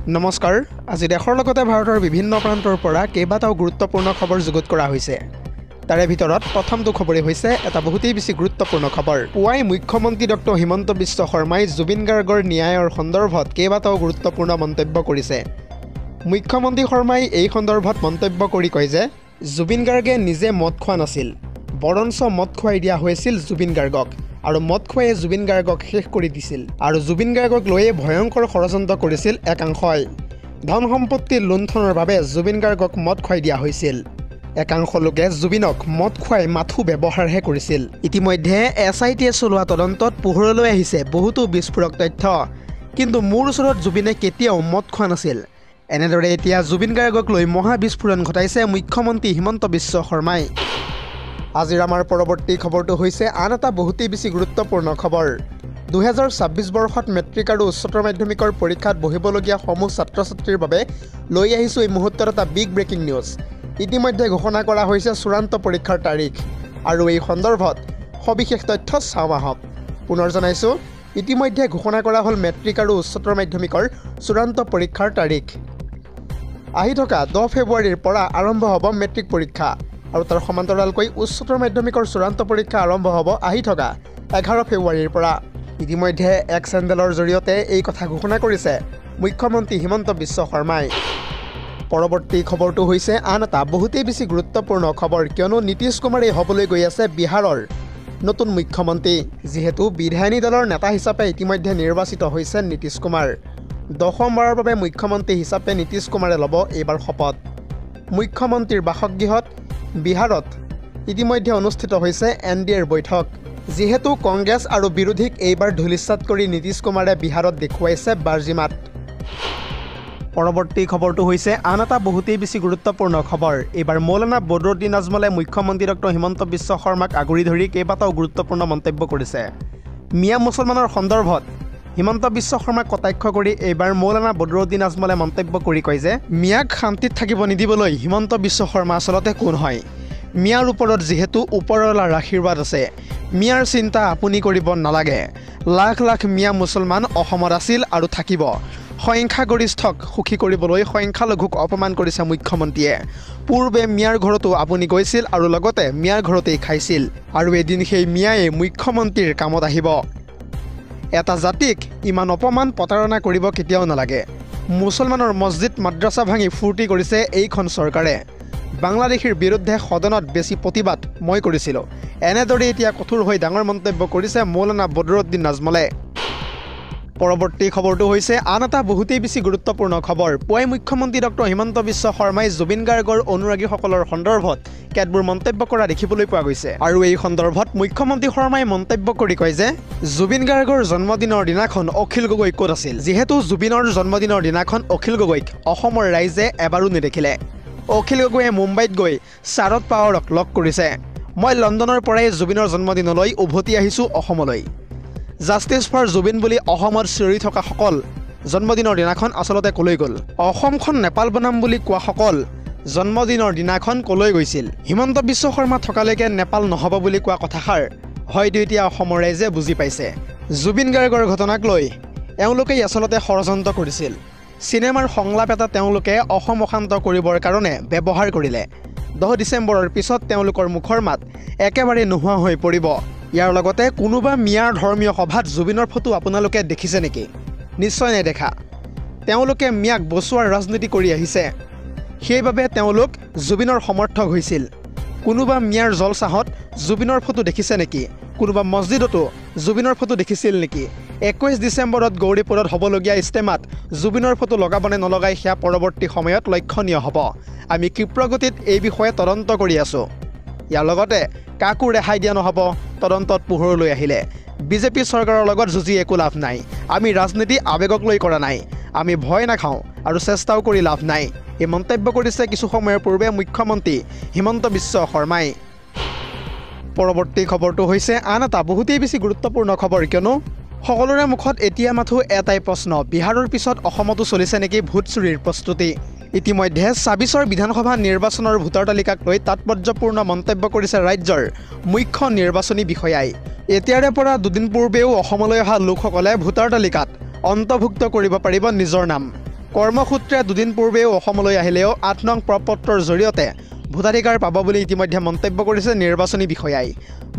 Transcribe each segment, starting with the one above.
নমস্কাৰ, আজি দেশৰ লগতে ভাৰতৰ বিভিন্ন প্ৰান্তৰ পৰা কেইবাটাও গুৰুত্বপূৰ্ণ খবৰ যুগুত কৰা হৈছে। তাৰে ভিতৰত প্ৰথমটো খবৰেই হৈছে এটা বহুতেই বেছি গুৰুত্বপূৰ্ণ খবৰ। পুৱাই মুখ্যমন্ত্ৰী ডক্টৰ হিমন্ত বিশ্ব শৰ্মাই জুবিন গাৰ্গৰ ন্যায়ৰ সন্দৰ্ভত কেইবাটাও গুৰুত্বপূৰ্ণ মন্তব্য কৰিছে। মুখ্যমন্ত্ৰী শৰ্মাই এই সন্দৰ্ভত মন্তব্য কৰি কয় যে জুবিন গাৰ্গে নিজে মদ খোৱা নাছিল, বৰঞ্চ মদ খুৱাই দিয়া হৈছিল জুবিন গাৰ্গক আৰু মদ খুৱাই জুবিন গাৰ্গক শেষ কৰি দিছিল আৰু জুবিন গাৰ্গক লৈয়ে ভয়ংকৰ ষড়যন্ত্ৰ কৰিছিল একাংশই। ধন সম্পত্তি লুণ্ঠনৰ বাবে জুবিন গাৰ্গক মদ খুৱাই দিয়া হৈছিল। একাংশ লোকে জুবিনক মদ খুৱাই মাথো ব্যৱহাৰহে কৰিছিল। ইতিমধ্যে এছ I টিয়ে চলোৱা তদন্তত পোহৰলৈ আহিছে বহুতো বিস্ফোৰক তথ্য। কিন্তু মোৰ ওচৰত জুবিনে কেতিয়াও মদ খোৱা নাছিল। এনেদৰে এতিয়া জুবিন গাৰ্গক লৈ মহা বিস্ফোৰণ ঘটাইছে মুখ্যমন্ত্ৰী হিমন্ত বিশ্ব শৰ্মাই। আজিৰ আমাৰ পৰৱৰ্তী খবৰটো হৈছে আন এটা বহুতেই বেছি গুৰুত্বপূৰ্ণ খবৰ। 2026 বৰ্ষত মেট্ৰিক আৰু উচ্চতৰ মাধ্যমিকৰ পৰীক্ষাত বহিবলগীয়া সমূহ ছাত্ৰ ছাত্ৰীৰ বাবে লৈ আহিছোঁ এই মুহূৰ্তত এটা বিগ ব্ৰেকিং নিউজ। ইতিমধ্যে ঘোষণা কৰা হৈছে চূড়ান্ত পৰীক্ষাৰ তাৰিখ আৰু এই সন্দৰ্ভত সবিশেষ তথ্য চাওঁ আহক। পুনৰ জনাইছোঁ, ইতিমধ্যে ঘোষণা কৰা হ'ল মেট্ৰিক আৰু উচ্চতৰ মাধ্যমিকৰ চূড়ান্ত পৰীক্ষাৰ তাৰিখ। আহি থকা 10 ফেব্ৰুৱাৰীৰ পৰা আৰম্ভ হ'ব মেট্ৰিক পৰীক্ষা আৰু তাৰ সমান্তৰালকৈ উচ্চতৰ মাধ্যমিকৰ চূড়ান্ত পৰীক্ষা আৰম্ভ হ'ব আহি থকা 11 ফেব্ৰুৱাৰীৰ পৰা। ইতিমধ্যে এক চেণ্ডেলৰ জৰিয়তে এই কথা ঘোষণা কৰিছে মুখ্যমন্ত্ৰী হিমন্ত বিশ্ব শৰ্মাই। পৰৱৰ্তী খবৰটো হৈছে আন এটা বহুতেই বেছি গুৰুত্বপূৰ্ণ খবৰ, কিয়নো নীতিশ কুমাৰেই হ'বলৈ গৈ আছে বিহাৰৰ নতুন মুখ্যমন্ত্ৰী। যিহেতু বিধায়িনী দলৰ নেতা হিচাপে ইতিমধ্যে নিৰ্বাচিত হৈছে নীতিশ কুমাৰ। দশমবাৰৰ বাবে মুখ্যমন্ত্ৰী হিচাপে নীতিশ কুমাৰে ল'ব এইবাৰ শপত। মুখ্যমন্ত্ৰীৰ বাসগৃহত বিহাৰত ইতিমধ্যে অনুষ্ঠিত হৈছে এন ডি এৰ বৈঠক। যিহেতু কংগ্ৰেছ আৰু বিৰোধীক এইবাৰ ধূলিসাৎ কৰি নীতিশ কুমাৰে বিহাৰত দেখুৱাইছে বাৰ্জিমাত। পৰৱৰ্তী খবৰটো হৈছে আন এটা বহুতেই বেছি গুৰুত্বপূৰ্ণ খবৰ। এইবাৰ মৌলানা বদৰুদ্দিন আজমলে মুখ্যমন্ত্ৰী ডক্টৰ হিমন্ত বিশ্ব শৰ্মাক আগুৰি ধৰি কেইবাটাও গুৰুত্বপূৰ্ণ মন্তব্য কৰিছে। মিয়া মুছলমানৰ সন্দৰ্ভত হিমন্ত বিশ্ব শৰ্মাক কটাক্ষ কৰি এইবাৰ মৌলানা বদৰুদ্দিন আজমলে মন্তব্য কৰি কয় যে মিয়াক শান্তিত থাকিব নিদিবলৈ হিমন্ত বিশ্ব শৰ্মা আচলতে কোন হয়? মিয়াৰ ওপৰত যিহেতু ওপৰৱালাৰ আশীৰ্বাদ আছে, মিয়াৰ চিন্তা আপুনি কৰিব নালাগে। লাখ লাখ মিয়া মুছলমান অসমত আছিল আৰু থাকিব। সংখ্যাগৰিষ্ঠক সুখী কৰিবলৈ সংখ্যালঘুক অপমান কৰিছে মুখ্যমন্ত্ৰীয়ে। পূৰ্বে মিয়াৰ ঘৰতো আপুনি গৈছিল আৰু লগতে মিয়াৰ ঘৰতেই খাইছিল আৰু এদিন সেই মিয়ায়ে মুখ্যমন্ত্ৰীৰ কামত আহিব। এটা জাতিক ইমান অপমান প্ৰতাৰণা কৰিব কেতিয়াও নালাগে। মুছলমানৰ মছজিদ মাদ্ৰাছা ভাঙি ফূৰ্তি কৰিছে এইখন চৰকাৰে। বাংলাদেশীৰ বিৰুদ্ধে সদনত বেছি প্ৰতিবাদ মই কৰিছিলোঁ। এনেদৰে এতিয়া কঠোৰ হৈ ডাঙৰ মন্তব্য কৰিছে মৌলানা বদৰুদ্দিন আজমলে। পৰৱৰ্তী খবৰটো হৈছে আন এটা বহুতেই বেছি গুৰুত্বপূৰ্ণ খবৰ। পুৱাই মুখ্যমন্ত্ৰী ডক্টৰ হিমন্ত বিশ্ব শৰ্মাই জুবিন গাৰ্গৰ অনুৰাগীসকলৰ সন্দৰ্ভত কেতবোৰ মন্তব্য কৰা দেখিবলৈ পোৱা গৈছে আৰু এই সন্দৰ্ভত মুখ্যমন্ত্ৰী শৰ্মাই মন্তব্য কৰি কয় যে জুবিন গাৰ্গৰ জন্মদিনৰ দিনাখন অখিল গগৈ ক'ত আছিল? যিহেতু জুবিনৰ জন্মদিনৰ দিনাখন অখিল গগৈক অসমৰ ৰাইজে এবাৰো নেদেখিলে। অখিল গগৈয়ে মুম্বাইত গৈ শাৰদ পাৱাৰক লগ কৰিছে। মই লণ্ডনৰ পৰাই জুবিনৰ জন্মদিনলৈ উভতি আহিছোঁ অসমলৈ। জাষ্টিছ ফৰ জুবিন বুলি অসমত চিঞৰি থকাসকল জন্মদিনৰ দিনাখন আচলতে ক'লৈ গ'ল? অসমখন নেপাল বনাম বুলি কোৱাসকল জন্মদিনৰ দিনাখন ক'লৈ গৈছিল? হিমন্ত বিশ্ব শৰ্মা থকালৈকে নেপাল নহ'ব বুলি কোৱা কথাষাৰ হয়তো এতিয়া অসমৰ ৰাইজে বুজি পাইছে। জুবিন গাৰ্গৰ ঘটনাক লৈ এওঁলোকেই আচলতে ষড়যন্ত্ৰ কৰিছিল। চিনেমাৰ সংলাপ এটা তেওঁলোকে অসম অশান্ত কৰিবৰ কাৰণে ব্যৱহাৰ কৰিলে। 10 ডিচেম্বৰৰ পিছত তেওঁলোকৰ মুখৰ মাত একেবাৰে নোহোৱা হৈ পৰিব। ইয়াৰ লগতে কোনোবা মিয়াৰ ধৰ্মীয় সভাত জুবিনৰ ফটো আপোনালোকে দেখিছে নেকি? নিশ্চয় নেদেখা। তেওঁলোকে মিয়াক বচোৱাৰ ৰাজনীতি কৰি আহিছে, সেইবাবে তেওঁলোক জুবিনৰ সমৰ্থক হৈছিল। কোনোবা মিয়াৰ জলচাহত জুবিনৰ ফটো দেখিছে নেকি? কোনোবা মছজিদতো জুবিনৰ ফটো দেখিছিল নেকি? 21 ডিচেম্বৰত গৌৰীপুৰত হ'বলগীয়া ইজতেমাত জুবিনৰ ফটো লগাবনে নলগাই সেয়া পৰৱৰ্তী সময়ত লক্ষণীয় হ'ব। আমি ক্ষীপ্ৰগতিত এই বিষয়ে তদন্ত কৰি আছোঁ। ইয়াৰ লগতে কাকো ৰেহাই দিয়া নহ'ব। তদন্তত পোহৰলৈ আহিলে বিজেপি চৰকাৰৰ লগত যুঁজি একো লাভ নাই। আমি ৰাজনীতি আৱেগক লৈ কৰা নাই, আমি ভয় নাখাওঁ আৰু চেষ্টাও কৰি লাভ নাই। এই মন্তব্য কৰিছে কিছু সময়ৰ পূৰ্বে মুখ্যমন্ত্ৰী হিমন্ত বিশ্ব শৰ্মাই। পৰৱৰ্তী খবৰটো হৈছে আন এটা বহুতেই বেছি গুৰুত্বপূৰ্ণ খবৰ, কিয়নো সকলোৰে মুখত এতিয়া মাথো এটাই প্ৰশ্ন, বিহাৰৰ পিছত অসমতো চলিছে নেকি ভোট চুৰিৰ প্ৰস্তুতি? ইতিমধ্যে 26ৰ বিধানসভা নিৰ্বাচনৰ ভোটাৰ তালিকাক লৈ তাৎপৰ্যপূৰ্ণ মন্তব্য কৰিছে ৰাজ্যৰ মুখ্য নিৰ্বাচনী বিষয়াই। এতিয়াৰে পৰা দুদিন পূৰ্বেও অসমলৈ অহা লোকসকলে ভোটাৰ তালিকাত অন্তৰ্ভুক্ত কৰিব পাৰিব নিজৰ নাম। কৰ্মসূত্ৰে দুদিন পূৰ্বেও অসমলৈ আহিলেও ৮ নং প্ৰপত্ৰৰ জৰিয়তে ভোটাধিকাৰ পাব বুলি ইতিমধ্যে মন্তব্য কৰিছে নিৰ্বাচনী বিষয়াই।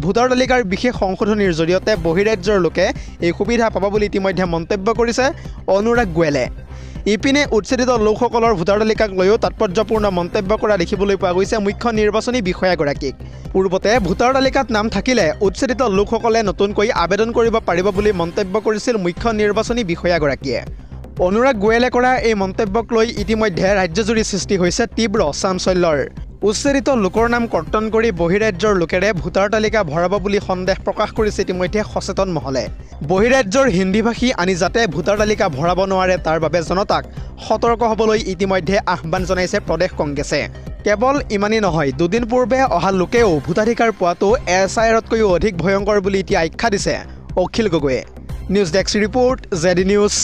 ভোটাৰ তালিকাৰ বিশেষ সংশোধনীৰ জৰিয়তে বহিৰাজ্যৰ লোকে এই সুবিধা পাব বুলি ইতিমধ্যে মন্তব্য কৰিছে অনুৰাগ গোৱেলে। ইপিনে উচ্ছেদিত লোকসকলৰ ভোটাৰ তালিকাক লৈও তাৎপৰ্যপূৰ্ণ মন্তব্য কৰা দেখিবলৈ পোৱা গৈছে মুখ্য নিৰ্বাচনী বিষয়াগৰাকীক। পূৰ্বতে ভোটাৰ তালিকাত নাম থাকিলে উচ্ছেদিত লোকসকলে নতুনকৈ আবেদন কৰিব পাৰিব বুলি মন্তব্য কৰিছিল মুখ্য নিৰ্বাচনী বিষয়াগৰাকীয়ে। অনুৰাগ গোৱেলে কৰা এই মন্তব্যক লৈ ইতিমধ্যে ৰাজ্যজুৰি সৃষ্টি হৈছে তীব্ৰ চাঞ্চল্যৰ। উচ্ছেদিত লোকৰ নাম কৰ্তন কৰি বহিৰাজ্যৰ লোকেৰে ভোটাৰ তালিকা ভৰাব বুলি সন্দেহ প্ৰকাশ কৰিছে ইতিমধ্যে সচেতন মহলে। বহিৰাজ্যৰ হিন্দীভাষী আনি যাতে ভোটাৰ তালিকা ভৰাব নোৱাৰে তাৰ বাবে জনতাক সতৰ্ক হ'বলৈ ইতিমধ্যে আহ্বান জনাইছে প্ৰদেশ কংগ্ৰেছে। কেৱল ইমানেই নহয়, দুদিন পূৰ্বে অহা লোকেও ভোটাধিকাৰ পোৱাটো SIRতকৈও অধিক ভয়ংকৰ বুলি এতিয়া আখ্যা দিছে অখিল গগৈয়ে। News desk report, Z news.